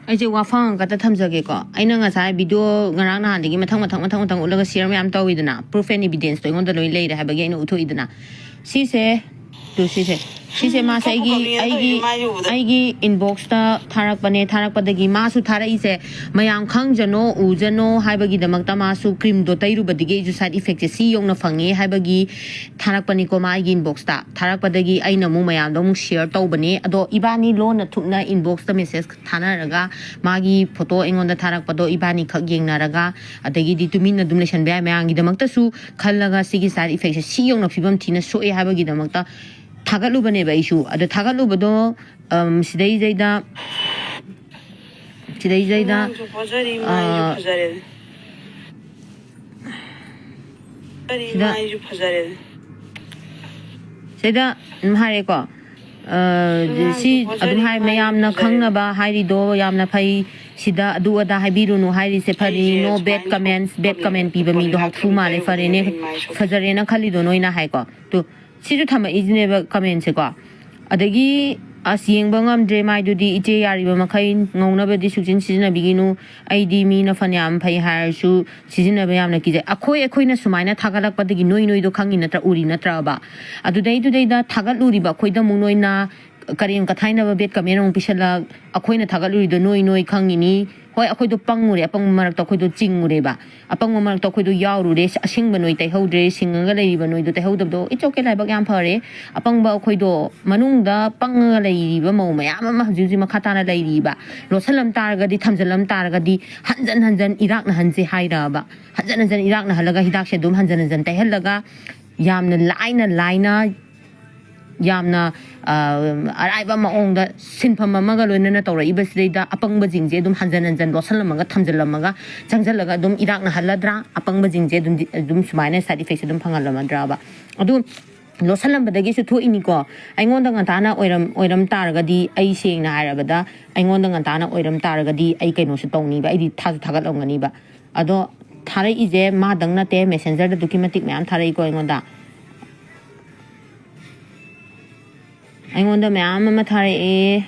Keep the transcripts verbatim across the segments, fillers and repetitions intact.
ꯑꯩꯁꯦ ꯋꯥꯐꯝ ꯑꯃꯈꯛꯇ ꯊꯝꯖꯒꯦꯀꯣ꯫ ꯑꯩꯅ ꯉꯁꯥꯏ ꯚꯤꯗꯤꯑꯣ ꯉꯔꯥꯡ ꯅꯍꯥꯟꯗꯒꯤ ꯃꯊꯪ ꯃꯊꯪ ꯃꯊꯪ ꯃꯊꯪ ꯎꯠꯂꯒ ꯁꯤꯌꯔ ꯃꯌꯥꯝ ꯇꯧꯋꯤꯗꯅ, proof and evidence ꯇꯣ ꯑꯩꯉꯣꯟꯗ ꯂꯣꯏ ꯂꯩꯔꯦ ꯍꯥꯏꯕꯒꯤ ꯑꯩꯅ ꯎꯠꯊꯣꯛꯏꯗꯅ꯫ ꯁꯤꯁꯦ, ꯇꯨ ꯁꯤꯁꯦ, ꯁꯤꯁꯦ ꯃꯥꯁꯦ ꯑꯩꯒꯤ, ꯑꯩꯒꯤ, ꯑꯩꯒꯤ inbox ꯇ ꯊꯥꯔꯛꯄꯅꯦ꯫ ꯊꯥꯔꯛꯄꯗꯒꯤ ꯃꯥꯁꯨ ꯊꯥꯔꯛꯏꯁꯦ ꯃꯌꯥꯝ ꯈꯪꯖꯅꯣ, ꯎꯖꯅꯣ ꯍꯥꯏꯕꯒꯤꯗꯃꯛꯇ ꯃꯥꯁꯨ cream ꯗꯣ ꯇꯩꯔꯨꯕꯗꯒꯤ ꯑꯩꯁꯨ side effect ꯁꯦ ꯁꯤ ꯌꯧꯅ ꯐꯪꯉꯦ ꯍꯥꯏꯕꯒꯤ ꯊꯥꯔꯛꯄꯅꯤꯀꯣ꯫ ꯃꯥ ꯑꯩꯒꯤ inbox ꯇ ꯊꯥꯔꯛꯄꯗꯒꯤ ꯑꯩꯅ ꯑꯃꯨꯛ ꯃꯌꯥꯝꯗ ꯑꯃꯨꯛ ꯁꯤꯌꯔ ꯇꯧꯕꯅꯦ꯫ ꯑꯗꯣ ꯏꯕꯥꯅꯤ ꯂꯣꯟꯅ ꯊꯨꯞꯅ inbox ꯇ message ꯊꯥꯅꯔꯒ, ꯃꯥꯒꯤ ꯐꯣꯇꯣ ꯑꯩꯉꯣꯟꯗ ꯊꯥꯔꯛꯄꯗꯣ ꯏꯕꯥꯅꯤꯈꯛ ꯌꯦꯡꯅꯔꯒ, ꯑꯗꯒꯤꯗꯤ ꯇꯨꯃꯤꯟꯅ ꯑꯗꯨꯝ ꯂꯩꯁꯟꯕ ꯌꯥꯏ꯫ ꯃꯌꯥꯝꯒꯤꯗꯃꯛꯇꯁꯨ ꯈꯜꯂꯒ ꯁꯤꯒꯤ side effect ꯁꯦ ꯁꯤ ꯌꯧꯅ ꯐꯤꯕꯝ ꯊꯤꯅ ꯁꯣꯛꯑꯦ ꯍꯥꯏꯕꯒꯤꯗꯃꯛꯇ ꯊꯥꯒꯠꯂꯨꯕꯅꯦꯕ ꯑꯩꯁꯨ꯫ ꯑꯗꯣ ꯊꯥꯒꯠꯂꯨꯕꯗꯣ, ꯑꯝ, ꯁꯤꯗꯩꯁꯤꯗꯩꯗ, ꯁꯤꯗꯩꯁꯤꯗꯩꯗ, ꯑꯉꯥꯡꯁꯨ ꯄꯣꯖꯔꯤ, ꯃꯥꯏꯁꯨ ꯑ, ꯐꯖꯔꯦ꯫ ꯀꯔꯤ ꯁꯤꯗ, ꯃꯥꯏꯁꯨ ꯐꯖꯔꯦ꯫ ꯁꯤꯗ ꯑꯗꯨꯝ ꯍꯥꯏꯔꯦꯀꯣ꯫ ꯑ, ꯑꯉꯥꯡꯁꯨ ꯁꯤ ꯄꯣꯖꯔꯤ, ꯑꯗꯨꯝ ꯍꯥꯏ, ꯃꯥꯏꯁꯨ ꯃꯌꯥꯝꯅ ꯐꯖꯔꯦ꯫ ꯈꯪꯅꯕ ꯍꯥꯏꯔꯤꯗꯣ ꯌꯥꯝꯅ ꯐꯩ꯫ ꯁꯤꯗ ꯑꯗꯨ ꯑꯗꯥ ꯍꯥꯏꯕꯤꯔꯨꯅꯨ ꯍꯥꯏꯔꯤꯁꯦ ꯐꯔꯦ꯫ ꯑꯩꯁꯦ No bad ꯁꯨꯃꯥꯏꯅ comments, bad ꯊꯣꯛꯄꯅꯦ, comment ꯄꯤꯕ ꯃꯤꯗꯣ ꯊꯣꯛꯄꯅꯦ, ꯍꯥꯎꯊꯨ ꯃꯥꯜꯂꯦ꯫ ꯊꯣꯛꯄꯅꯦ, ꯐꯔꯦꯅꯦ, ꯊꯣꯛꯄꯅꯦ, ꯃꯥꯏꯁꯨ ꯐꯖꯔꯦꯅ ꯈꯜꯂꯤꯗꯣ ꯅꯣꯏꯅ ꯍꯥꯏꯀꯣ꯫ ꯇꯨ, ꯁꯤꯁꯨ ꯊꯝꯃꯛꯏꯁꯤꯅꯦꯕ comment ꯁꯦꯀꯣ꯫ ꯑꯗꯒꯤ, "ꯑꯁ, ꯌꯦꯡꯕ ꯉꯝꯗ꯭ꯔꯦ ꯃꯥꯏꯗꯨꯗꯤ, ꯏꯆꯦ, ꯌꯥꯔꯤꯕ ꯃꯈꯩ ꯉꯧꯅꯕꯗꯤ ꯁꯨꯛꯆꯤꯟ ꯁꯤꯖꯤꯟꯅꯕꯤꯒꯤꯅꯨ꯫ ꯑꯩꯗꯤ ꯃꯤꯅ ꯐꯅꯌꯥꯝ ꯐꯩ ꯍꯥꯏꯔꯁꯨ ꯁꯤꯖꯤꯟꯅꯕ ꯌꯥꯝꯅ ꯀꯤꯖꯩ"꯫ ꯑꯩꯈꯣꯏ, ꯑꯩꯈꯣꯏꯅ ꯁꯨꯃꯥꯏꯅ ꯊꯥꯒꯠꯂꯛꯄꯗꯒꯤ ꯅꯣꯏ ꯅꯣꯏꯗꯣ ꯈꯪꯉꯤ ꯅꯠꯇ꯭ꯔꯥ, ꯎꯔꯤ ꯅꯠꯇ꯭ꯔꯕ? ꯑꯗꯨꯗꯩꯗꯨꯗꯩꯗ ꯊꯥꯒꯠꯂꯨꯔꯤꯕ ꯑꯩꯈꯣꯏꯗ ꯑꯃꯨꯛ ꯅꯣꯏꯅ ꯀꯔꯦꯝ ꯀꯊꯥꯏꯅꯕ bad comment ꯑꯃꯨꯛ ꯄꯤꯁꯜꯂꯛ, ꯑꯩꯈꯣꯏꯅ ꯊꯥꯒꯠꯂꯨꯔꯤꯗꯣ ꯅꯣꯏ ꯅꯣꯏ ꯈꯪꯉꯤꯅꯤ꯫ ꯍꯣꯏ, ꯑꯩꯈꯣꯏꯗꯣ ꯄꯪꯉꯨꯔꯦ, ꯑꯄꯪꯕ ꯃꯔꯛꯇ ꯑꯩꯈꯣꯏꯗꯣ ꯆꯤꯡꯉꯨꯔꯦꯕ꯫ ꯑꯄꯪꯕ ꯃꯔꯛꯇ ꯑꯩꯈꯣꯏꯗꯣ ꯌꯥꯎꯔꯨꯔꯦ, ꯑꯁꯤꯡꯕ ꯅꯣꯏ ꯇꯩꯍꯧꯗ꯭ꯔꯦ, ꯁꯤꯡꯉꯒ ꯂꯩꯔꯤꯕ ꯅꯣꯏꯗꯣ ꯇꯩꯍꯧꯗꯕꯗꯣ, it's okay, ꯂꯥꯏꯕꯛ ꯌꯥꯝ ꯐꯔꯦ꯫ ꯑꯄꯪꯕ ꯑꯩꯈꯣꯏꯗꯣ, ꯃꯅꯨꯡꯗ ꯄꯪꯉꯒ ꯂꯩꯔꯤꯕ ꯃꯧ ꯃꯌꯥꯝ ꯑꯃ ꯍꯧꯖꯤꯛ ꯍꯧꯖꯤꯛ ꯃꯈꯥ ꯇꯥꯅ ꯂꯩꯔꯤꯕ, ꯂꯣꯠꯁꯜꯂꯝ ꯇꯥꯔꯒꯗꯤ, ꯊꯝꯖꯜꯂꯝ ꯇꯥꯔꯒꯗꯤ, ꯍꯟꯖꯟ ꯍꯟꯖꯟ ꯏꯔꯥꯛꯅꯍꯟꯁꯦ ꯍꯥꯏꯔꯕ꯫ ꯍꯟꯖꯟ ꯍꯟꯖꯟ ꯏꯔꯥꯛꯅꯍꯜꯂꯒ, ꯍꯤꯗꯥꯛꯁꯦ ꯑꯗꯨꯝ ꯍꯟꯖꯟ ꯍꯟꯖꯟ ꯇꯩꯍꯜꯂꯒ, ꯌꯥꯝꯅ ꯂꯥꯏꯅ ꯂꯥꯏꯅ, ꯌꯥꯝꯅ, ꯑ, ꯑꯔꯥꯏꯕ ꯃꯑꯣꯡꯗ ꯁꯤꯟꯐꯝ ꯑꯃꯒ ꯂꯣꯏꯅꯅ ꯇꯧꯔꯛꯏꯕꯁꯤꯗꯩꯗ ꯑꯄꯪꯕꯁꯤꯡꯁꯦ ꯑꯗꯨꯝ ꯍꯟꯖꯟ ꯍꯟꯖꯟ ꯂꯣꯠꯁꯜꯂꯝꯃꯒ, ꯊꯝꯖꯜꯂꯝꯃꯒ, ꯆꯪꯁꯜꯂꯒ ꯑꯗꯨꯝ ꯏꯔꯥꯛꯅꯍꯜꯂꯗ꯭ꯔꯥ? ꯑꯄꯪꯕꯁꯤꯡꯁꯦ ꯑꯗꯨꯝ, ꯑꯗꯨꯝ ꯁꯨꯃꯥꯏꯅ side effect ꯁꯦ ꯑꯗꯨꯝ ꯐꯪꯍꯜꯂꯝꯃꯗ꯭ꯔꯕ? ꯑꯗꯨ ꯂꯣꯠꯁꯜꯂꯝꯕꯗꯒꯤꯁꯨ ꯊꯣꯛꯏꯅꯤꯀꯣ꯫ ꯑꯩꯉꯣꯟꯗ ꯉꯟꯇꯥꯅ ꯑꯣꯏꯔꯝ, ꯑꯣꯏꯔꯝ ꯇꯥꯔꯒꯗꯤ, ꯑꯩ ꯁꯦꯡꯅ ꯍꯥꯏꯔꯕꯗ, ꯑꯩꯉꯣꯟꯗ ꯉꯟꯇꯥꯅ ꯑꯣꯏꯔꯝ ꯇꯥꯔꯒꯗꯤ ꯑꯩ ꯀꯩꯅꯣꯁꯨ ꯇꯧꯅꯤꯕ, ꯑꯩꯗꯤ ꯊꯥꯁꯨ ꯊꯥꯒꯠꯂꯝꯒꯅꯤꯕ꯫ ꯑꯗꯣ ꯊꯥꯔꯛꯏꯁꯦ ꯃꯥꯗꯪ ꯅꯠꯇꯦ, messenger ꯗ ꯑꯗꯨꯛꯀꯤ ꯃꯇꯤꯛ ꯃꯌꯥꯝ ꯊꯥꯔꯛꯏꯀꯣ ꯑꯩꯉꯣꯟꯗ꯫ ꯑꯩꯉꯣꯟꯗ ꯃꯌꯥꯝ ꯑꯃ ꯊꯥꯔꯛꯑꯦ꯫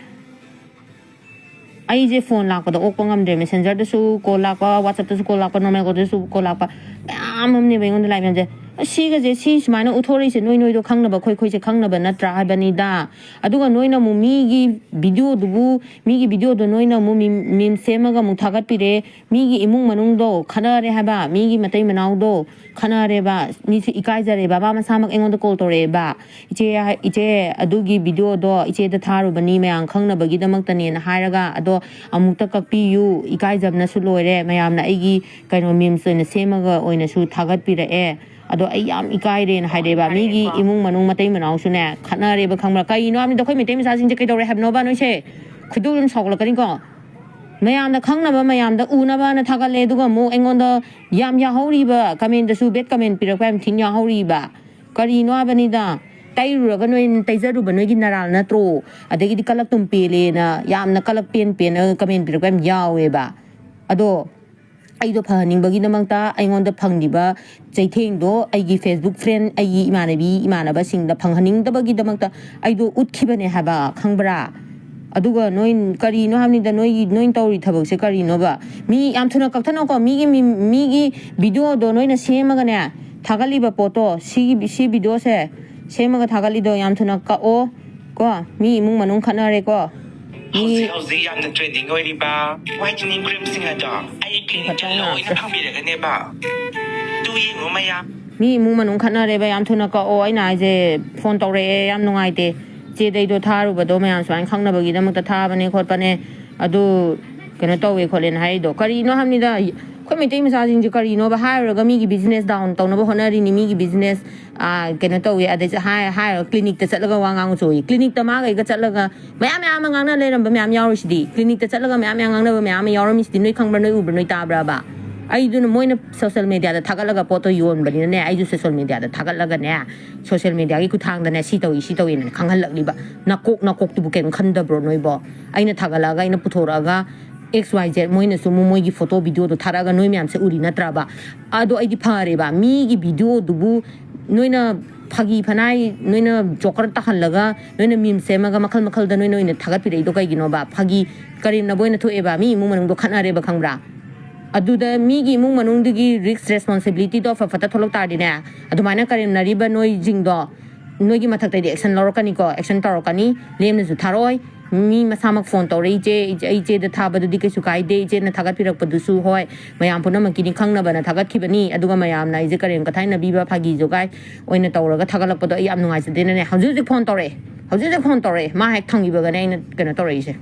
ꯑꯩꯁꯦ ꯐꯣꯟ ꯂꯥꯛꯄꯗ ꯑꯣꯛꯄ ꯉꯝꯗ꯭ꯔꯦ, ꯃꯦꯁꯦꯟꯖꯔꯗꯁꯨ ꯀꯣꯜ ꯂꯥꯛꯄ, ꯋꯥꯆꯞꯇꯁꯨ ꯀꯣꯜ ꯂꯥꯛꯄ, ꯅꯣꯔꯃꯦꯜ ꯀꯣꯜꯗꯁꯨ ꯀꯣꯜ ꯂꯥꯛꯄ, ꯃꯌꯥꯝ ꯑꯃꯅꯦꯕ ꯑꯩꯉꯣꯟꯗ ꯂꯥꯛꯏ ꯃꯌꯥꯝꯁꯦ꯫ ꯑꯁ, ꯁꯤꯒꯁꯦ, ꯁꯤ ꯁꯨꯃꯥꯏꯅ ꯎꯠꯊꯣꯔꯛꯏꯁꯦ ꯅꯣꯏ ꯅꯣꯏꯗꯣ ꯈꯪꯅꯕ, ꯑꯩꯈꯣꯏ ꯑꯩꯈꯣꯏꯁꯦ ꯈꯪꯅꯕ ꯅꯠꯇ꯭ꯔꯥ ꯍꯥꯏꯕꯅꯤꯗ꯫ ꯑꯗꯨꯒ ꯅꯣꯏꯅ ꯑꯃꯨꯛ ꯃꯤꯒꯤ ꯚꯤꯗꯤꯑꯣꯗꯨꯕꯨ, ꯃꯤꯒꯤ ꯚꯤꯗꯤꯑꯣꯗꯣ ꯅꯣꯏꯅ ꯑꯃꯨꯛ ꯃꯤꯝ, ꯃꯤꯝ ꯁꯦꯝꯃꯒ ꯑꯃꯨꯛ ꯊꯥꯒꯠꯄꯤꯔꯦ꯫ ꯃꯤꯒꯤ ꯏꯃꯨꯡ ꯃꯅꯨꯡꯗꯣ ꯈꯠꯅꯔꯦ ꯍꯥꯏꯕ, ꯃꯤꯒꯤ ꯃꯇꯩ ꯃꯅꯥꯎꯗꯣ ꯈꯠꯅꯔꯦꯕ, ꯃꯤꯁꯨ ꯏꯀꯥꯏꯖꯔꯦꯕ꯫ ꯃꯥ ꯃꯁꯥꯃꯛ ꯑꯩꯉꯣꯟꯗ ꯀꯣꯜ ꯇꯧꯔꯛꯑꯦꯕ, "ꯏꯆꯦ, ꯏꯆꯦ, ꯑꯗꯨꯒꯤ ꯚꯤꯗꯤꯑꯣꯗꯣ ꯏꯆꯦꯗ ꯊꯥꯔꯨꯕꯅꯤ ꯃꯌꯥꯝ ꯈꯪꯅꯕꯒꯤꯗꯃꯛꯇꯅꯦꯅ" ꯍꯥꯏꯔꯒ, "ꯑꯗꯣ ꯑꯃꯨꯛꯇ ꯀꯛꯄꯤꯌꯨ, ꯏꯀꯥꯏꯖꯕꯅꯁꯨ ꯂꯣꯏꯔꯦ, ꯃꯌꯥꯝꯅ ꯑꯩꯒꯤ ꯀꯩꯅꯣ ꯃꯤꯝꯁ ꯑꯣꯏꯅ ꯁꯦꯝꯃꯒ ꯑꯣꯏꯅꯁꯨ ꯊꯥꯒꯠꯄꯤꯔꯛꯑꯦ, ꯑꯗꯣ ꯑꯩ ꯌꯥꯝ ꯏꯀꯥꯏꯔꯦꯅ" ꯍꯥꯏꯔꯦꯕ꯫ ꯃꯤꯒꯤ ꯏꯃꯨꯡ ꯃꯅꯨꯡ ꯃꯇꯩ ꯃꯅꯥꯎꯁꯨꯅꯦ ꯈꯠꯅꯔꯦꯕ, ꯈꯪꯕ꯭ꯔꯥ? ꯀꯩꯅꯣ ꯍꯥꯏꯕꯅꯤꯗ, ꯑꯩꯈꯣꯏ ꯃꯩꯇꯩ ꯃꯆꯥꯁꯤꯡꯁꯦ ꯀꯩꯗꯧꯔꯦ ꯍꯥꯏꯕꯅꯣꯕ ꯅꯣꯏꯁꯦ? ꯈꯣꯏꯗꯧ ꯑꯗꯨꯝ ꯁꯥꯎꯒꯠꯂꯛꯀꯅꯤꯀꯣ꯫ ꯃꯌꯥꯝꯗ ꯈꯪꯅꯕ, ꯃꯌꯥꯝꯗ ꯎꯅꯕꯅ ꯊꯥꯒꯠꯂꯦ, ꯑꯗꯨꯒ ꯑꯃꯨꯛ ꯑꯩꯉꯣꯟꯗ ꯌꯥꯝ ꯌꯥꯎꯍꯧꯔꯤꯕ, ꯀꯃꯦꯟꯗꯁꯨ ꯕꯦꯠ ꯀꯃꯦꯟ ꯄꯤꯔꯛꯄ ꯌꯥꯝ ꯊꯤꯅ ꯌꯥꯎꯍꯧꯔꯤꯕ꯫ ꯀꯔꯤꯅꯣ ꯍꯥꯏꯕꯅꯤꯗ, ꯇꯩꯔꯨꯔꯒ ꯅꯣꯏ ꯇꯩꯖꯔꯨꯕ ꯅꯣꯏꯒꯤ ꯅꯔꯥꯜ ꯅꯠꯇ꯭ꯔꯣ? ꯑꯗꯒꯤꯗꯤ ꯀꯂꯛ ꯇꯨꯝ ꯄꯦꯜꯂꯦꯅ ꯌꯥꯝꯅ ꯀꯂꯛ ꯄꯦꯟ ꯄꯦꯟꯅ ꯀꯃꯦꯟ ꯄꯤꯔꯛꯄ ꯌꯥꯝ ꯌꯥꯎꯋꯦꯕ꯫ ꯑꯗꯣ ꯑꯩꯗꯣ ꯐꯍꯟꯅꯤꯡꯕꯒꯤꯗꯃꯛꯇ ꯑꯩꯉꯣꯟꯗ ꯐꯪꯉꯤꯕ ꯆꯩꯊꯦꯡꯗꯣ ꯑꯩꯒꯤ Facebook friend, ꯑꯩꯒꯤ ꯏꯃꯥꯟꯅꯕꯤ ꯏꯃꯥꯟꯅꯕꯁꯤꯡꯗ ꯐꯪꯍꯟꯅꯤꯡꯗꯕꯒꯤꯗꯃꯛꯇ ꯑꯩꯗꯣ ꯎꯠꯈꯤꯕꯅꯦ ꯍꯥꯏꯕ, ꯈꯪꯕ꯭ꯔꯥ? ꯑꯗꯨꯒ ꯅꯣꯏ ꯀꯔꯤꯅꯣ ꯍꯥꯏꯕꯅꯤꯗ, ꯅꯣꯏꯒꯤ, ꯅꯣꯏꯅ ꯇꯧꯔꯤ ꯊꯕꯛꯁꯦ ꯀꯔꯤꯅꯣꯕ? ꯃꯤ ꯌꯥꯝ ꯊꯨꯅ ꯀꯛꯊꯠꯅꯧꯀꯣ꯫ ꯃꯤꯒꯤ ꯃꯤ-, ꯃꯤꯒꯤ ꯚꯤꯗꯤꯑꯣꯗꯣ ꯅꯣꯏꯅ ꯁꯦꯝꯃꯒꯅꯦ, ꯊꯥꯒꯠꯂꯤꯕ ꯄꯣꯠꯇꯣ, ꯁꯤꯒꯤ, ꯁꯤ ꯚꯤꯗꯤꯑꯣꯁꯦ ꯁꯦꯝꯃꯒ ꯊꯥꯒꯠꯂꯤꯗꯣ ꯌꯥꯝ ꯊꯨꯅ ꯀꯛꯑꯣ ꯀꯣ꯫ ꯃꯤ ꯏꯃꯨꯡ ꯃꯅꯨꯡ ꯈꯠꯅꯔꯦꯀꯣ꯫ ꯃꯤ ꯍꯧꯖꯤꯛ ꯍꯧꯖꯤꯛ ꯌꯥꯝꯅ trending ꯑꯣꯏꯔꯤꯕ whitening creamꯁꯤꯡ ꯑꯗꯣ ꯑꯩ clinicꯇ ꯐꯖꯅ ꯂꯣꯏꯅ ꯐꯪꯕꯤꯔꯒꯅꯦꯕ꯫ ꯇꯨ ꯌꯦꯡꯉꯨ ꯃꯌꯥꯝ꯫ ꯃꯤ ꯏꯃꯨꯡ ꯃꯅꯨꯡ ꯈꯠꯅꯔꯦꯕ, ꯌꯥꯝ ꯊꯨꯅ ꯀꯛꯑꯣ꯫ ꯑꯩꯅ ꯍꯥꯏꯁꯦ, ꯐꯣꯟ ꯇꯧꯔꯛꯑꯦ, ꯌꯥꯝ ꯅꯨꯡꯉꯥꯏꯇꯦ꯫ ꯆꯦꯗꯩꯗꯣ ꯊꯥꯔꯨꯕꯗꯣ ꯃꯌꯥꯝ ꯁꯨꯃꯥꯏꯅ ꯈꯪꯅꯕꯒꯤꯗꯃꯛꯇ ꯊꯥꯕꯅꯦ ꯈꯣꯠꯄꯅꯦ, ꯑꯗꯨ ꯀꯩꯅꯣ ꯇꯧꯋꯦ ꯈꯣꯠꯂꯦꯅ ꯍꯥꯏꯔꯤꯗꯣ ꯀꯔꯤꯅꯣ ꯍꯥꯏꯕꯅꯤꯗ꯫ ꯑꯩꯈꯣꯏ ꯃꯩꯇꯩ ꯃꯆꯥꯁꯤꯡꯁꯦ ꯀꯔꯤꯅꯣꯕ ꯍꯥꯏꯔꯨꯔꯒ ꯃꯤꯒꯤ business down ꯇꯧꯅꯕ ꯍꯣꯠꯅꯔꯤꯅꯤ, ꯃꯤꯒꯤ business, ꯑꯥ, ꯀꯩꯅꯣ ꯇꯧꯋꯦ, ꯑꯗꯩ ꯍꯥꯏ-, ꯍꯥꯏꯔꯒ clinicꯇ ꯆꯠꯂꯒ ꯋꯥ ꯉꯥꯡꯉꯨ ꯆꯣꯌꯦ꯫ Clinicꯇ ꯃꯥꯒ ꯑꯩꯒ ꯆꯠꯂꯒ ꯃꯌꯥꯝ ꯃꯌꯥꯝ ꯑꯃ ꯉꯥꯡꯅ ꯂꯩꯔꯝꯕ ꯃꯌꯥꯝ ꯌꯥꯎꯔꯤꯁꯤꯗꯤ꯫ Clinicꯇ ꯆꯠꯂꯒ ꯃꯌꯥꯝ ꯃꯌꯥꯝ ꯉꯥꯡꯅꯕ ꯃꯌꯥꯝ ꯑꯃ ꯌꯥꯎꯔꯝꯃꯤꯁꯤꯗꯤ꯫ ꯅꯣꯏ ꯈꯪꯕ꯭ꯔꯥ? ꯅꯣꯏ ꯎꯕ꯭ꯔꯥ? ꯅꯣꯏ ꯇꯥꯕ꯭ꯔꯕ? ꯑꯩꯗꯨꯅ, ꯃꯣꯏꯅ social mediaꯗ ꯊꯥꯒꯠꯂꯒ ꯄꯣꯠꯇꯣ ꯌꯣꯟꯕꯅꯤꯅꯅꯦ, ꯑꯩꯁꯨ social mediaꯗ ꯊꯥꯒꯠꯂꯒꯅꯦ, social mediaꯒꯤ ꯈꯨꯠꯊꯥꯡꯗꯅꯦ, ꯁꯤ ꯇꯧꯏ, ꯁꯤ ꯇꯧꯏꯅ ꯈꯪꯍꯜꯂꯛꯂꯤꯕ꯫ ꯅꯀꯣꯛ, ꯅꯀꯣꯛꯇꯨꯕꯨ ꯀꯩꯝ ꯈꯟꯗꯕ꯭ꯔꯣ ꯅꯣꯏꯕꯣ? ꯑꯩꯅ ꯊꯥꯒꯠꯂꯛꯑꯒ, ꯑꯩꯅ ꯄꯨꯊꯣꯔꯛꯑꯒ, X Y Z ꯃꯣꯏꯅꯁꯨ ꯃꯣ-, ꯃꯣꯏꯒꯤ photo videoꯗꯣ ꯊꯥꯔꯛꯑꯒ ꯅꯣꯏ ꯃꯌꯥꯝꯁꯦ ꯎꯔꯤ ꯅꯠꯇ꯭ꯔꯕ? ꯑꯗꯣ ꯑꯩꯗꯤ ꯐꯔꯦꯕ, ꯃꯤꯒꯤ videoꯗꯨꯕꯨ ꯅꯣꯏꯅ ꯐꯥꯒꯤ ꯐꯅꯥꯏ ꯅꯣꯏꯅ ꯖꯣꯀꯔ ꯇꯥꯍꯜꯂꯒ ꯅꯣꯏꯅ ꯃꯤꯝ ꯁꯦꯝꯃꯒ ꯃꯈꯜ ꯃꯈꯜꯗ ꯅꯣꯏꯅ ꯑꯣꯏꯅ ꯊꯥꯒꯠꯄꯤꯔꯛꯏꯗꯣ ꯀꯩꯒꯤꯅꯣꯕ? ꯐꯥꯒꯤ ꯀꯔꯦꯝꯅꯕ ꯑꯣꯏꯅ ꯊꯣꯛꯑꯦꯕ, ꯃꯤ ꯏꯃꯨꯡ ꯃꯅꯨꯡꯗꯣ ꯈꯠꯅꯔꯦꯕ, ꯈꯪꯕ꯭ꯔꯥ? ꯑꯗꯨꯗ ꯃꯤꯒꯤ ꯏꯃꯨꯡ ꯃꯅꯨꯡꯗꯨꯒꯤ ꯔꯤꯛꯁ ꯔꯦꯁꯄꯣꯟꯁꯤꯕꯤꯂꯤꯇꯤꯗꯣ ꯑꯐ ꯐꯠꯇ ꯊꯣꯛꯂꯛ ꯇꯥꯔꯗꯤꯅꯦ, ꯑꯗꯨꯃꯥꯏꯅ ꯀꯔꯦꯝꯅꯔꯤꯕ ꯅꯣꯏꯁꯤꯡꯗꯣ, ꯅꯣꯏꯒꯤ ꯃꯊꯛꯇꯗꯤ ꯑꯦꯛꯁꯟ ꯂꯧꯔꯛꯀꯅꯤꯀꯣ, ꯑꯦꯛꯁꯟ ꯇꯧꯔꯛꯀꯅꯤ, ꯂꯦꯝꯅꯁꯨ ꯊꯥꯔꯛꯑꯣꯏ꯫ ꯃꯤ ꯃꯁꯥꯃꯛ ꯐꯣꯟ ꯇꯧꯔꯛꯏ, "ꯏꯆꯦ, ꯏꯆꯦ, ꯑꯩ ꯏꯆꯦꯗ ꯊꯥꯕꯗꯨꯗꯤ ꯀꯩꯁꯨ ꯀꯥꯏꯗꯦ, ꯏꯆꯦꯅ ꯊꯥꯒꯠꯄꯤꯔꯛꯄꯗꯨꯁꯨ ꯍꯣꯏ, ꯃꯌꯥꯝ ꯄꯨꯝꯅꯃꯛꯀꯤꯅꯤ ꯈꯪꯅꯕꯅ ꯊꯥꯒꯠꯈꯤꯕꯅꯤ, ꯑꯗꯨꯒ ꯃꯌꯥꯝꯅ ꯑꯩꯁꯦ ꯀꯔꯦꯝ ꯀꯊꯥꯏꯅꯕꯤꯕ, ꯐꯥꯒꯤ ꯖꯣꯒꯥꯏ ꯑꯣꯏꯅ ꯇꯧꯔꯒ ꯊꯥꯒꯠꯂꯛꯄꯗꯣ ꯑꯩ ꯌꯥꯝ ꯅꯨꯡꯉꯥꯏꯖꯗꯦꯅꯅꯦ", ꯍꯧꯖꯤꯛ ꯍꯧꯖꯤꯛ ꯐꯣꯟ ꯇꯧꯔꯛꯑꯦ, ꯍꯧꯖꯤꯛ ꯍꯧꯖꯤꯛ ꯐꯣꯟ ꯇꯧꯔꯛꯑꯦ, ꯃꯥ ꯍꯦꯛ ꯊꯝꯈꯤꯕꯒꯅꯦ ꯑꯩꯅ ꯀꯩꯅꯣ ꯇꯧꯔꯛꯏꯁꯦ꯫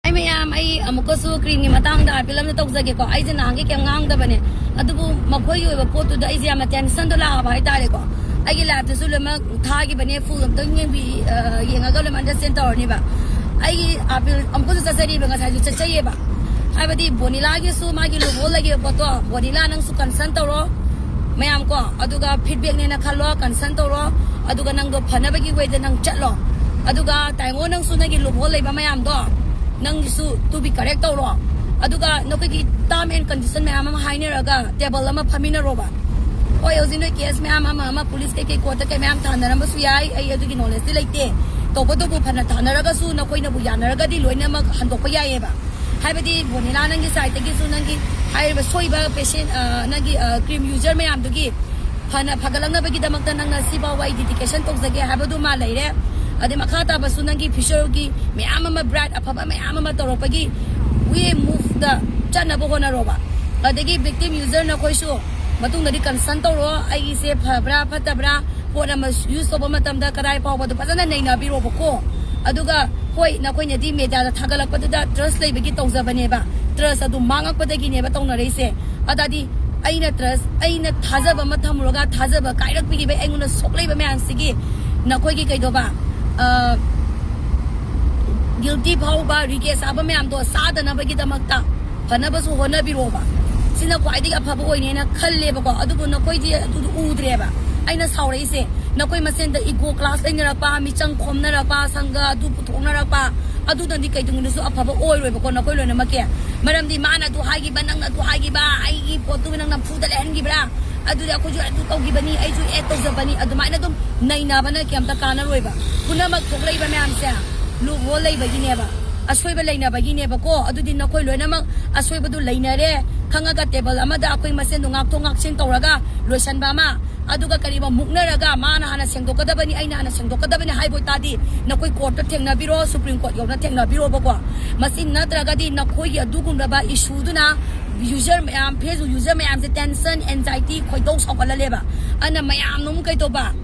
ꯑꯩ ꯃꯌꯥꯝ, ꯑꯩ ꯑꯃꯨꯛꯀꯁꯨ ꯀ꯭ꯔꯤꯝꯒꯤ ꯃꯇꯥꯡꯗ ꯑꯥꯄꯤꯜ ꯑꯃ ꯇꯧꯖꯒꯦꯀꯣ꯫ ꯑꯩꯁꯦ ꯅꯍꯥꯟꯒꯩ ꯀꯩꯝ ꯉꯥꯡꯗꯕꯅꯦ, ꯑꯗꯨꯕꯨ ꯃꯈꯣꯏꯒꯤ ꯑꯣꯏꯕ ꯄꯣꯠꯇꯨꯗ ꯑꯩꯁꯦ ꯌꯥꯝꯅ ꯇꯦꯟꯁꯟꯗꯣ ꯂꯥꯛꯑꯕ ꯍꯥꯏꯇꯥꯔꯦꯀꯣ꯫ ꯑꯩꯒꯤ ꯂꯥꯏꯐꯇꯁꯨ ꯂꯣꯏꯅꯃꯛ ꯊꯥꯈꯤꯕꯅꯦ, ꯐꯨꯜ ꯑꯝꯇꯪ ꯌꯦꯡꯕꯤ-, ꯑ, ꯌꯦꯡꯉꯒ ꯂꯣꯏꯅꯃꯛ ꯑꯟꯗꯔꯁꯇꯦꯟ ꯇꯧꯔꯅꯤꯕ꯫ ꯑꯩꯒꯤ ꯑꯥꯄꯤꯜ ꯑꯃꯨꯛꯀꯁꯨ ꯆꯠꯆꯔꯤꯕ, ꯉꯁꯥꯏꯁꯨ ꯆꯠꯆꯩꯌꯦꯕ꯫ ꯍꯥꯏꯕꯗꯤ ꯕꯣꯅꯤꯂꯥꯒꯤꯁꯨ ꯃꯥꯒꯤ ꯂꯨꯍꯣꯜ ꯂꯩꯈꯤꯕ ꯄꯣꯠꯇꯣ, ꯕꯣꯅꯤꯂꯥ ꯅꯪꯁꯨ ꯀꯟꯁꯔꯟ ꯇꯧꯔꯣ ꯃꯌꯥꯝ ꯀꯣ, ꯑꯗꯨꯒ ꯐꯤꯗꯕꯦꯛꯅꯦꯅ ꯈꯜꯂꯣ, ꯀꯟꯁꯔꯟ ꯇꯧꯔꯣ, ꯑꯗꯨꯒ ꯅꯪꯗꯣ ꯐꯅꯕꯒꯤ ꯋꯦꯗ ꯅꯪ ꯆꯠꯂꯣ꯫ ꯑꯗꯨꯒ ꯇꯥꯏꯉꯣ, ꯅꯪꯁꯨ ꯅꯪꯒꯤ ꯂꯨꯍꯣꯜ ꯂꯩꯕ ꯃꯌꯥꯝꯗꯣ ꯅꯪꯒꯤꯁꯨ to be correct ꯇꯧꯔꯣ꯫ ꯑꯗꯨꯒ ꯅꯈꯣꯏꯒꯤ ꯇꯥꯔꯝ ꯑꯦꯟ ꯀꯟꯗꯤꯁꯟ ꯃꯌꯥꯝ ꯑꯃ ꯍꯥꯏꯅꯔꯒ ꯇꯦꯕꯜ ꯑꯃ ꯐꯝꯃꯤꯟꯅꯔꯣꯕ꯫ ꯍꯣꯏ, ꯍꯧꯖꯤꯛ ꯅꯣꯏ ꯀꯦꯁ ꯃꯌꯥꯝ ꯑꯃ ꯑꯃ ꯄꯨꯂꯤꯁ ꯀꯩꯀꯩ ꯀꯣꯔꯠꯇ ꯀꯩ ꯃꯌꯥꯝ ꯊꯥꯅꯔꯝꯕꯁꯨ ꯌꯥꯏ, ꯑꯩ ꯑꯗꯨꯒꯤ ꯅꯣꯂꯦꯖꯇꯤ ꯂꯩꯇꯦ꯫ ꯇꯧꯕꯇꯕꯨ ꯐꯅ ꯊꯥꯅꯔꯒꯁꯨ ꯅꯈꯣꯏꯅꯕꯨ ꯌꯥꯅꯔꯒꯗꯤ ꯂꯣꯏꯅꯃꯛ ꯍꯟꯗꯣꯛꯄ ꯌꯥꯏꯌꯦꯕ꯫ ꯍꯥꯏꯕꯗꯤ ꯕꯣꯅꯤꯂꯥ, ꯅꯪꯒꯤ ꯁꯥꯏꯠꯇꯒꯤꯁꯨ ꯅꯪꯒꯤ ꯍꯥꯏꯔꯤꯕ ꯁꯣꯏꯕ ꯄꯦꯁꯦꯟ, ꯑ, ꯅꯪꯒꯤ, ꯑ, ꯀ꯭ꯔꯤꯝ ꯌꯨꯖꯔ ꯃꯌꯥꯝꯗꯨꯒꯤ ꯐꯅ ꯐꯒꯠꯂꯛꯅꯕꯒꯤꯗꯃꯛꯇ ꯅꯪꯅ ꯁꯤꯐꯥꯎꯕ ꯑꯩ ꯗꯤꯗꯤꯀꯦꯁꯟ ꯇꯧꯖꯒꯦ ꯍꯥꯏꯕꯗꯨꯃ ꯂꯩꯔꯦ꯫ ꯑꯗꯩ ꯃꯈꯥ ꯇꯥꯕꯁꯨ ꯅꯪꯒꯤ ꯐ꯭ꯌꯨꯆꯔꯒꯤ ꯃꯌꯥꯝ ꯑꯃ, ꯕ꯭ꯔꯥꯏꯠ ꯑꯐꯕ ꯃꯌꯥꯝ ꯑꯃ ꯇꯧꯔꯛꯄꯒꯤ ꯋꯦ ꯃꯨꯚꯇ ꯆꯠꯅꯕ ꯍꯣꯠꯅꯔꯣꯕ꯫ ꯑꯗꯒꯤ ꯚꯤꯛꯇꯤꯝ ꯌꯨꯖꯔ ꯅꯈꯣꯏꯁꯨ ꯃꯇꯨꯡꯗꯗꯤ ꯀꯟꯁꯔꯟ ꯇꯧꯔꯣ, ꯑꯩꯒꯤꯁꯦ ꯐꯕ꯭ꯔꯥ ꯐꯠꯇꯕ꯭ꯔꯥ, ꯄꯣꯠ ꯑꯃ ꯌꯨꯁ ꯇꯧꯕ ꯃꯇꯝꯗ ꯀꯗꯥꯏ ꯐꯥꯎꯕꯗꯣ ꯐꯖꯅ ꯅꯩꯅꯕꯤꯔꯣꯕꯀꯣ꯫ ꯑꯗꯨꯒ ꯍꯣꯏ, ꯅꯈꯣꯏꯅꯗꯤ ꯃꯦꯗꯤꯌꯥꯗ ꯊꯥꯒꯠꯂꯛꯄꯗꯨꯗ ꯇ꯭ꯔꯁ ꯂꯩꯕꯒꯤ ꯇꯧꯖꯕꯅꯦꯕ, ꯇ꯭ꯔꯁ ꯑꯗꯨ ꯃꯥꯡꯉꯛꯄꯗꯒꯤꯅꯦꯕ ꯇꯧꯅꯔꯛꯏꯁꯦ꯫ ꯑꯗꯨꯗꯤ ꯑꯩꯅ ꯇ꯭ꯔꯁ, ꯑꯩꯅ ꯊꯥꯖꯕ ꯑꯃ ꯊꯝꯃꯨꯔꯒ ꯊꯥꯖꯕ ꯀꯥꯏꯔꯛꯄꯤꯈꯤꯕ ꯑꯩꯉꯣꯟꯗ ꯁꯣꯛꯂꯛꯏꯕ ꯃꯌꯥꯝꯁꯤꯒꯤ ꯅꯈꯣꯏꯒꯤ ꯀꯩꯗꯧꯕ, ꯑ, ꯒꯤꯜꯇꯤ ꯐꯥꯎꯕ ꯔꯤꯒꯦꯠ ꯆꯥꯕ ꯃꯌꯥꯝꯗꯣ ꯆꯥꯗꯅꯕꯒꯤꯗꯃꯛꯇ ꯐꯅꯕꯁꯨ ꯍꯣꯠꯅꯕꯤꯔꯣꯕ꯫ ꯁꯤꯅ ꯈ꯭ꯋꯥꯏꯗꯒꯤ ꯑꯐꯕ ꯑꯣꯏꯅꯦꯅ ꯈꯜꯂꯦꯕꯀꯣ꯫ ꯑꯗꯨꯕꯨ ꯅꯈꯣꯏꯗꯤ ꯑꯗꯨꯗꯣ ꯎꯗ꯭ꯔꯦꯕ꯫ ꯑꯩꯅ ꯁꯥꯎꯔꯛꯏꯁꯦ ꯅꯈꯣꯏ ꯃꯁꯦꯟꯗ ꯏꯒꯣ ꯀ꯭ꯂꯥꯁ ꯂꯩꯅꯔꯛꯄ, ꯃꯤꯆꯪ ꯈꯣꯝꯅꯔꯛꯄ, ꯁꯪꯒ ꯑꯗꯨ ꯄꯨꯊꯣꯛꯅꯔꯛꯄ, ꯑꯗꯨꯅꯗꯤ ꯀꯩꯗꯧꯅꯨꯡꯗꯁꯨ ꯑꯐꯕ ꯑꯣꯏꯔꯣꯏꯕꯀꯣ ꯅꯈꯣꯏ ꯂꯣꯏꯅꯃꯛꯀꯤ꯫ ꯃꯔꯝꯗꯤ ꯃꯥꯅ ꯑꯗꯨ ꯍꯥꯏꯈꯤꯕ, ꯅꯪꯅ ꯑꯗꯨ ꯍꯥꯏꯈꯤꯕ, ꯑꯩꯒꯤ ꯄꯣꯠꯇꯨ ꯅꯪ ꯅꯝꯐꯨꯗ ꯂꯩꯍꯟꯈꯤꯕ꯭ꯔꯥ, ꯑꯗꯨꯗꯤ ꯑꯩꯈꯣꯏꯁꯨ ꯑꯗꯨ ꯇꯧꯈꯤꯕꯅꯤ, ꯑꯩꯁꯨ ꯑꯦꯗ ꯇꯧꯖꯕꯅꯤ, ꯑꯗꯨꯃꯥꯏꯅ ꯑꯗꯨꯝ ꯅꯩꯅꯕꯅ ꯀꯩꯝꯇ ꯀꯥꯟꯅꯔꯣꯏꯕ꯫ ꯄꯨꯝꯅꯃꯛ ꯊꯣꯛꯂꯛꯏꯕ ꯃꯌꯥꯝꯁꯦ ꯂꯨꯞꯍꯣꯜ ꯂꯩꯕꯒꯤꯅꯦꯕ, ꯑꯁꯣꯏꯕ ꯂꯩꯅꯕꯒꯤꯅꯦꯕꯀꯣ꯫ ꯑꯗꯨꯗꯤ ꯅꯈꯣꯏ ꯂꯣꯏꯅꯃꯛ ꯑꯁꯣꯏꯕꯗꯨ ꯂꯩꯅꯔꯦ ꯈꯪꯉꯒ ꯇꯦꯕꯜ ꯑꯃꯗ ꯑꯩꯈꯣꯏ ꯃꯁꯦꯟꯗꯣ ꯉꯥꯛꯊꯣꯛ ꯉꯥꯛꯁꯤꯟ ꯇꯧꯔꯒ ꯂꯣꯏꯁꯟꯕ ꯑꯃ, ꯑꯗꯨꯒ ꯀꯔꯤꯒꯨꯝꯕ ꯃꯨꯛꯅꯔꯒ ꯃꯥꯅ ꯍꯥꯟꯅ ꯁꯦꯡꯗꯣꯛꯀꯗꯕꯅꯤ, ꯑꯩꯅ ꯍꯥꯟꯅ ꯁꯦꯡꯗꯣꯛꯀꯗꯕꯅꯤ ꯍꯥꯏꯕ ꯑꯣꯏꯇꯥꯔꯗꯤ ꯅꯈꯣꯏ ꯀꯣꯔꯠꯇ ꯊꯦꯡꯅꯕꯤꯔꯣ, ꯁꯨꯄ꯭ꯔꯤꯝ ꯀꯣꯔꯠ ꯌꯧꯅ ꯊꯦꯡꯅꯕꯤꯔꯣꯕꯀꯣ꯫ ꯃꯁꯤ ꯅꯠꯇ꯭ꯔꯒꯗꯤ ꯅꯈꯣꯏꯒꯤ ꯑꯗꯨꯒꯨꯝꯂꯕ ꯏꯁꯨꯗꯨꯅ ꯌꯨꯖꯔ ꯃꯌꯥꯝ, ꯐꯦꯁꯕꯨꯛ ꯌꯨꯖꯔ ꯃꯌꯥꯝꯁꯦ ꯇꯦꯟꯁꯟ, ꯑꯦꯟꯖꯥꯏꯇꯤ, ꯈꯣꯏꯗꯧ ꯁꯥꯎꯒꯠꯍꯜꯂꯦꯕ꯫ ꯑꯗꯨꯅ ꯃꯌꯥꯝꯅ ꯑꯃꯨꯛ ꯀꯩꯗꯧꯕ,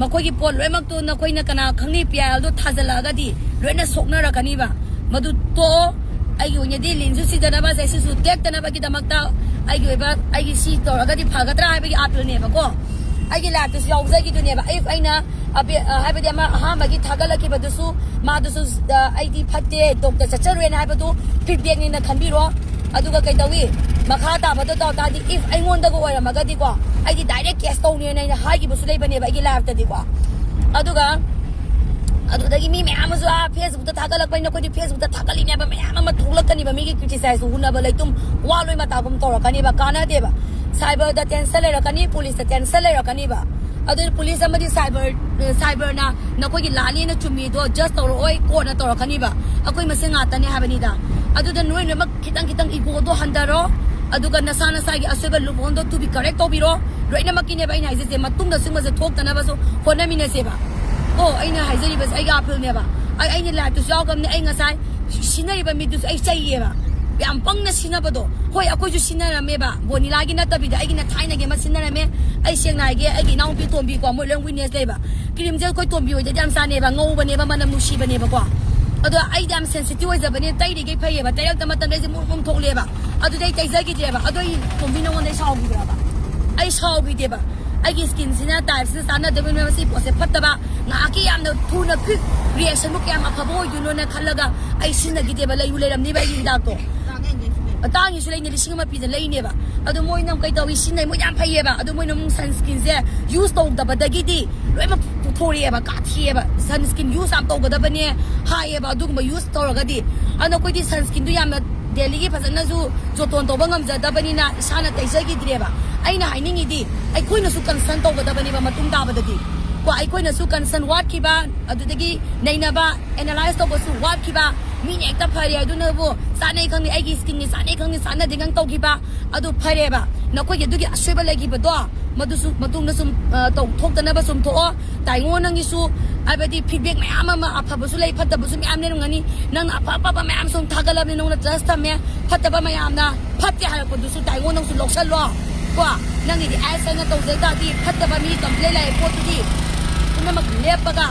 ꯃꯈꯣꯏꯒꯤ ꯄꯣꯠ ꯂꯣꯏꯅꯃꯛꯇꯨ ꯅꯈꯣꯏꯅ ꯀꯅꯥ ꯈꯪꯅꯤ ꯄꯤ ꯑꯥꯏ ꯑꯦꯜꯗꯣ ꯊꯥꯖꯤꯜꯂꯛꯑꯒꯗꯤ ꯂꯣꯏꯅ ꯁꯣꯛꯅꯔꯛꯀꯅꯤꯕ꯫ ꯃꯗꯨ ꯇꯣꯛꯑꯣ꯫ ꯑꯩꯒꯤ ꯑꯣꯏꯅꯗꯤ ꯂꯤꯟꯁꯨ ꯁꯤꯗꯅꯕ, ꯁꯦꯁꯨꯁꯨ ꯇꯦꯛꯇꯅꯕꯒꯤꯗꯃꯛꯇ ꯑꯩꯒꯤ ꯑꯣꯏꯕ, ꯑꯩꯒꯤ ꯁꯤ ꯇꯧꯔꯒꯗꯤ ꯐꯒꯗ꯭ꯔꯥ ꯍꯥꯏꯕꯒꯤ ꯑꯥꯄꯤꯜꯅꯦꯕꯀꯣ꯫ ꯑꯩꯒꯤ ꯂꯥꯏꯐꯇꯁꯨ ꯌꯥꯎꯖꯈꯤꯗꯨꯅꯦꯕ꯫ ꯑꯩ, ꯑꯩꯅ ꯑꯕꯤ-, ꯑ, ꯍꯥꯏꯕꯗꯤ ꯑꯃ ꯑꯍꯥꯟꯕꯒꯤ ꯊꯥꯒꯠꯂꯛꯈꯤꯕꯗꯨꯁꯨ ꯃꯥꯗꯨꯁꯨ, ꯑ, ꯑꯩꯗꯤ ꯐꯠꯇꯦ, ꯗꯣꯛꯇꯔ ꯆꯠꯆꯔꯨꯔꯦꯅ ꯍꯥꯏꯕꯗꯨ ꯐꯤꯗꯕꯦꯛꯅꯦꯅ ꯈꯟꯕꯤꯔꯣ꯫ ꯑꯗꯨꯒ ꯀꯩꯗꯧꯏ, ꯃꯈꯥ ꯇꯥꯕꯗ ꯇꯧ ꯇꯥꯔꯗꯤ, ꯏꯐ ꯑꯩꯉꯣꯟꯗꯒ ꯑꯣꯏꯔꯝꯃꯒꯗꯤꯀꯣ, ꯑꯩꯗꯤ ꯗꯥꯏꯔꯦꯛ ꯀꯦꯁ ꯇꯧꯅꯦꯅ ꯑꯩꯅ ꯍꯥꯏꯈꯤꯕꯁꯨ ꯂꯩꯕꯅꯦꯕ ꯑꯩꯒꯤ ꯂꯥꯏꯐꯇꯗꯤꯀꯣ꯫ ꯑꯗꯨꯒ ꯑꯗꯨꯗꯒꯤ ꯃꯤ ꯃꯌꯥꯝ ꯑꯃꯁꯨ, ꯑꯥ, ꯐꯦꯁꯕꯨꯛꯇ ꯊꯥꯒꯠꯂꯛꯄꯅꯤꯅ ꯑꯩꯈꯣꯏꯗꯤ ꯐꯦꯁꯕꯨꯛꯇ ꯊꯥꯒꯠꯂꯤꯅꯦꯕ, ꯃꯌꯥꯝ ꯑꯃ ꯊꯣꯛꯂꯛꯀꯅꯤꯕ, ꯃꯤꯒꯤ ꯀ꯭ꯔꯤꯇꯤꯁꯥꯏꯖ ꯍꯨꯟꯅꯕ ꯂꯩꯇꯨꯝ ꯋꯥ ꯂꯣꯏ ꯃꯇꯥꯒꯨꯝ ꯇꯧꯔꯛꯀꯅꯤꯕ, ꯀꯥꯟꯅꯗꯦꯕ꯫ ꯁꯥꯏꯕꯔꯗ ꯇꯦꯟꯁꯟ ꯂꯩꯔꯛꯀꯅꯤ, ꯄꯨꯂꯤꯁꯇ ꯇꯦꯟꯁꯟ ꯂꯩꯔꯛꯀꯅꯤꯕ꯫ ꯑꯗꯨ ꯄꯨꯂꯤꯁ ꯑꯃꯗꯤ ꯁꯥꯏꯕꯔ, ꯁꯥꯏꯕꯔꯅ ꯅꯈꯣꯏꯒꯤ ꯂꯥꯜꯂꯤꯅ ꯆꯨꯝꯃꯤꯗꯣ ꯖꯁ ꯇꯧꯔꯛꯑꯣꯏ, ꯀꯣꯔꯠꯅ ꯇꯧꯔꯛꯀꯅꯤꯕ꯫ ꯑꯩꯈꯣꯏ ꯃꯁꯦꯟ ꯉꯥꯛꯇꯅꯦ ꯍꯥꯏꯕꯅꯤꯗ꯫ ꯑꯗꯨꯗ ꯅꯣꯏ ꯂꯣꯏꯅꯃꯛ ꯈꯤꯇꯪ ꯈꯤꯇꯪ ꯏꯒꯣꯗꯣ ꯍꯟꯊꯔꯣ, ꯑꯗꯨꯒ ꯅꯁꯥ ꯅꯁꯥꯒꯤ ꯑꯁꯣꯏꯕ ꯂꯨꯞꯍꯣꯜꯗꯣ to be correct ꯇꯧꯕꯤꯔꯣ꯫ ꯂꯣꯏꯅꯃꯛꯀꯤꯅꯦꯕ ꯑꯩꯅ ꯍꯥꯏꯖꯩꯁꯦ, ꯃꯇꯨꯡꯗ ꯁꯤꯒꯨꯝꯕꯁꯦ ꯊꯣꯛꯇꯅꯕꯁꯨ ꯍꯣꯠꯅꯃꯤꯟꯅꯁꯦꯕ꯫ ꯀꯣ, ꯑꯩꯅ ꯍꯥꯏꯖꯔꯤꯕꯁꯦ ꯑꯩꯒꯤ ꯑꯥꯄꯤꯜꯅꯦꯕ꯫ ꯑꯩ, ꯑꯩꯅ ꯂꯥꯏꯐꯇꯁꯨ ꯌꯥꯎꯈ꯭ꯔꯕꯅꯦ꯫ ꯑꯩ ꯉꯁꯥꯏ ꯁꯤꯟꯅꯔꯤꯕ ꯃꯤꯗꯨꯁꯨ ꯑꯩ ꯆꯩꯌꯦꯕ, ꯌꯥꯝ ꯄꯪꯅ ꯁꯤꯟꯅꯕꯗꯣ꯫ ꯍꯣꯏ, ꯑꯩꯈꯣꯏꯁꯨ ꯁꯤꯟꯅꯔꯝꯃꯦꯕ, ꯕꯣꯅꯤꯂꯥꯒꯤ ꯅꯠꯇꯕꯤꯗ ꯑꯩꯒꯤꯅ ꯊꯥꯏꯅꯒꯤ ꯑꯃ ꯁꯤꯟꯅꯔꯝꯃꯦ꯫ ꯑꯩ ꯁꯦꯡꯅ ꯍꯥꯏꯒꯦ, ꯑꯩꯒꯤ ꯏꯅꯥꯎꯅꯨꯄꯤ ꯇꯣꯝꯕꯤꯀꯣ, ꯃꯣꯏ ꯂꯣꯏ ꯋꯤꯠꯅꯦꯁ ꯂꯩꯕ꯫ ꯀ꯭ꯔꯤꯝꯁꯦ ꯑꯩꯈꯣꯏ ꯇꯣꯝꯕꯤ ꯍꯣꯏꯗꯗꯤ ꯌꯥꯝ ꯆꯥꯅꯩꯕ, ꯉꯧꯕꯅꯦꯕ, ꯃꯅꯝ ꯅꯨꯡꯁꯤꯕꯅꯦꯕꯀꯣ꯫ ꯑꯗꯣ ꯑꯩꯗꯤ ꯌꯥꯝ ꯁꯦꯟꯁꯤꯇꯤꯚ ꯑꯣꯏꯖꯕꯅꯦ, ꯇꯩꯔꯤꯈꯩ ꯐꯩꯌꯦꯕ, ꯇꯩꯔꯛꯇ ꯃꯇꯝꯗ ꯑꯩꯁꯦ ꯃꯨꯔꯨꯝ ꯃꯨꯔꯨꯝ ꯊꯣꯛꯂꯛꯑꯦꯕ꯫ ꯑꯗꯨꯗꯤ ꯑꯩ ꯇꯩꯖꯈꯤꯗ꯭ꯔꯦꯕ꯫ ꯑꯗꯣ ꯑꯩ ꯇꯣꯝꯕꯤ ꯅꯉꯣꯟꯗ ꯑꯩ ꯁꯥꯎꯈꯤꯗ꯭ꯔꯕ? ꯑꯩ ꯁꯥꯎꯈꯤꯗꯦꯕ꯫ ꯑꯩꯒꯤ ꯁ꯭ꯀꯤꯟꯁꯤꯅ ꯇꯥꯏꯞꯁꯤꯅ ꯆꯥꯟꯅꯗꯕꯅꯤꯅ ꯃꯁꯤ ꯄꯣꯠꯁꯦ ꯐꯠꯇꯕ, ꯉꯥꯏꯍꯥꯛꯀꯤ ꯌꯥꯝꯅ ꯊꯨꯅ quick reaction ꯕꯨ ꯀꯌꯥꯝ ꯑꯐꯕ ꯑꯣꯏꯗꯣꯏꯅꯣꯅ ꯈꯜꯂꯒ ꯑꯩ ꯁꯤꯖꯤꯟꯅꯈꯤꯗꯦꯕ, ꯂꯩꯕꯨ ꯂꯩꯔꯝꯅꯤꯕ ꯑꯩꯒꯤ ꯍꯤꯗꯥꯛꯇꯣ꯫ ꯑꯇꯥꯡꯒꯤꯁꯨ ꯂꯩꯅꯤ, ꯂꯤꯁꯤꯡ ꯑꯃ ꯄꯤꯗ ꯂꯩꯅꯦꯕ꯫ ꯑꯗꯣ ꯃꯣꯏꯅ ꯑꯃꯨꯛ ꯀꯩ ꯇꯧꯏ, ꯁꯤꯖꯤꯟꯅꯩ, ꯃꯣꯏ ꯌꯥꯝ ꯐꯩꯌꯦꯕ꯫ ꯑꯗꯣ ꯃꯣꯏꯅ ꯑꯃꯨꯛ sunscreenꯁꯦ use ꯇꯧꯗꯕꯗꯒꯤꯗꯤ ꯂꯣꯏꯅꯃꯛ ꯄꯨꯊꯣꯔꯛꯑꯦꯕ, ꯀꯥꯊꯤꯑꯦꯕ꯫ Sunscreen use ꯌꯥꯝ ꯇꯧꯒꯗꯕꯅꯦ ꯍꯥꯏꯌꯦꯕ, ꯑꯗꯨꯒꯨꯝꯕ use ꯇꯧꯔꯒꯗꯤ꯫ ꯑꯗꯣ ꯑꯩꯈꯣꯏꯗꯤ sunscreenꯗꯨ ꯌꯥꯝꯅ dailyꯒꯤ ꯐꯖꯅꯁꯨ ꯖꯣꯇꯣꯟ ꯇꯧꯕ ꯉꯝꯖꯗꯕꯅꯤꯅ ꯏꯁꯥꯅ ꯇꯩꯖꯈꯤꯗ꯭ꯔꯦꯕ꯫ ꯑꯩꯅ ꯍꯥꯏꯅꯤꯡꯉꯤꯗꯤ, ꯑꯩꯈꯣꯏꯅꯁꯨ concern ꯇꯧꯒꯗꯕꯅꯦꯕ ꯃꯇꯨꯡ ꯇꯥꯕꯗꯗꯤ꯫ ꯀꯣ, ꯑꯩꯈꯣꯏꯅꯁꯨ concern ꯋꯥꯠꯈꯤꯕ, ꯑꯗꯨꯗꯒꯤ ꯅꯩꯅꯕ, analyse ꯇꯧꯕꯁꯨ ꯋꯥꯠꯈꯤꯕ꯫ ꯃꯤꯅ ꯍꯦꯛꯇ ꯐꯔꯦ ꯑꯗꯨꯅꯕꯨ, ꯆꯥꯅꯩ ꯈꯪꯗꯦ, ꯑꯩꯒꯤ skinꯒ ꯆꯥꯅꯩ ꯈꯪꯗꯦ, ꯆꯥꯟꯅꯗꯦ ꯈꯪꯗꯦ ꯇꯧꯈꯤꯕ, ꯑꯗꯨ ꯐꯔꯦꯕ꯫ ꯅꯈꯣꯏꯒꯤ ꯑꯗꯨꯒꯤ ꯑꯁꯣꯏꯕ ꯂꯩꯈꯤꯕꯗꯣ, ꯃꯗꯨꯁꯨ ꯃꯇꯨꯡꯗ ꯁꯨꯝ, ꯑ, ꯇꯧ-, ꯊꯣꯛꯇꯅꯕ ꯁꯨꯝ ꯊꯣꯛꯑꯣ꯫ ꯇꯥꯏꯉꯣ, ꯅꯪꯒꯤꯁꯨ, ꯍꯥꯏꯕꯗꯤ, feedback ꯃꯌꯥꯝ ꯑꯃ, ꯑꯐꯕꯁꯨ ꯂꯩ, ꯐꯠꯇꯕꯁꯨ ꯃꯌꯥꯝ ꯂꯩꯔꯝꯒꯅꯤ꯫ ꯅꯪꯅ ꯑꯐ ꯑꯐꯕ ꯃꯌꯥꯝ ꯁꯨꯝ ꯊꯥꯒꯠꯂꯕꯅꯤ, ꯅꯪꯅ trust ꯊꯝꯃꯦ꯫ ꯐꯠꯇꯕ ꯃꯌꯥꯝꯅ, ꯐꯠꯇꯦ ꯍꯥꯏꯔꯛꯄꯗꯨꯁꯨ ꯇꯥꯏꯉꯣ, ꯅꯪꯁꯨ ꯂꯧꯁꯜꯂꯣ꯫ ꯀꯣ, ꯅꯪꯒꯤꯗꯤ ꯑꯦꯁ ꯑꯩꯅ ꯇꯧꯖꯩ ꯇꯥꯔꯗꯤ, ꯐꯠꯇꯕ ꯃꯤ complain ꯂꯥꯛꯑꯦ ꯄꯣꯠꯇꯨꯗꯤ ꯄꯨꯝꯅꯃꯛ ꯂꯦꯞꯄꯒ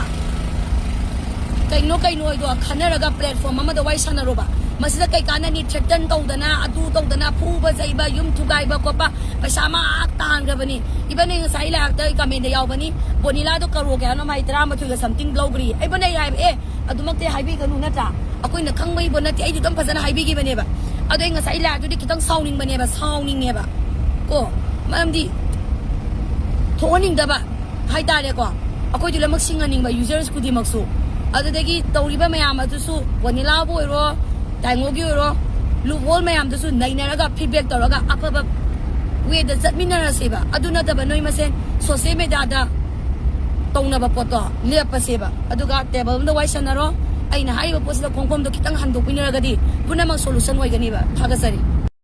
ꯀꯩꯅꯣ ꯀꯩꯅꯣ ꯍꯥꯏꯗꯣ ꯈꯟꯅꯔꯒ platform ꯑꯃꯗ ꯋꯥꯔꯤ ꯁꯥꯟꯅꯔꯣꯕ꯫ ꯃꯁꯤꯗ ꯀꯩ ꯀꯥꯟꯅꯅꯤ? Threaten ꯇꯧꯗꯅ, ꯑꯗꯨ ꯇꯧꯗꯅ, ꯐꯨꯕ ꯆꯩꯕ, ꯌꯨꯝ ꯊꯨꯒꯥꯏꯕ ꯈꯣꯠꯄ, ꯄꯩꯁꯥ ꯃꯥ ꯇꯥꯟꯈ꯭ꯔꯕꯅꯤ꯫ Even ꯑꯩ ꯉꯁꯥꯏ ꯂꯥꯛꯇ comment ꯌꯥꯎꯕꯅꯤ, ꯕꯣꯅꯤꯂꯥꯗꯣ ꯀꯔꯣ ꯀꯌꯥꯅꯣ ꯃꯥꯏ ꯇꯔꯥꯃꯥꯊꯣꯏꯒ something ꯂꯧꯈ꯭ꯔꯤ꯫ ꯑꯩꯕꯨ ꯅꯩ ꯍꯥꯏꯕ, ꯑꯦ, ꯑꯗꯨꯃꯛꯇꯤ ꯍꯥꯏꯕꯤꯒꯅꯨ, ꯅꯠꯇ꯭ꯔꯥ? ꯑꯩꯈꯣꯏꯅ ꯈꯪꯕꯒꯤꯕꯨ ꯅꯠꯇꯦ, ꯑꯩꯗꯤ ꯑꯗꯨꯝ ꯐꯖꯅ ꯍꯥꯏꯕꯤꯈꯤꯕꯅꯦꯕ꯫ ꯑꯗꯣ ꯑꯩ ꯉꯁꯥꯏ liveꯇꯨꯗꯤ ꯈꯤꯇꯪ ꯁꯥꯎꯅꯤꯡꯕꯅꯦꯕ, ꯁꯥꯎꯅꯤꯡꯉꯦꯕ꯫ ꯀꯣ, ꯃꯔꯝꯗꯤ ꯊꯣꯛꯍꯟꯅꯤꯡꯗꯕ ꯍꯥꯏꯇꯥꯔꯦꯀꯣ, ꯑꯩꯈꯣꯏꯗꯤ ꯂꯣꯏꯅꯃꯛ ꯁꯤꯡꯍꯟꯅꯤꯡꯕ, users ꯈꯨꯗꯤꯡꯃꯛꯁꯨ꯫ ꯑꯗꯨꯗꯒꯤ ꯇꯧꯔꯤꯕ ꯃꯌꯥꯝ ꯑꯗꯨꯁꯨ, ꯕꯣꯅꯤꯂꯥꯕꯨ ꯑꯣꯏꯔꯣ, ꯇꯥꯏꯉꯣꯒꯤ ꯑꯣꯏꯔꯣ, ꯂꯨꯍꯣꯜ ꯃꯌꯥꯝꯗꯨꯁꯨ ꯅꯩꯅꯔꯒ, feedback ꯇꯧꯔꯒ, ꯑꯐꯕ wayꯗ ꯆꯠꯃꯤꯟꯅꯔꯁꯦꯕ꯫ ꯑꯗꯨ ꯅꯠꯇꯕ ꯅꯣꯏ ꯃꯁꯦꯟ social mediaꯗ ꯇꯧꯅꯕ ꯄꯣꯠꯇꯣ ꯂꯦꯞꯄꯁꯦꯕ꯫ ꯑꯗꯨꯒ table ꯑꯃꯗ ꯋꯥꯔꯤ ꯁꯥꯟꯅꯔꯣ꯫ ꯑꯩꯅ ꯍꯥꯏꯔꯤꯕ ꯄꯣꯠꯁꯤꯗ ꯈꯣꯡꯐꯝꯗꯣ ꯈꯤꯇꯪ ꯍꯟꯗꯣꯛꯄꯤꯅꯔꯒꯗꯤ ꯄꯨꯝꯅꯃꯛ solution ꯑꯣꯏꯒꯅꯤꯕ꯫ ꯊꯥꯒꯠꯆꯔꯤ꯫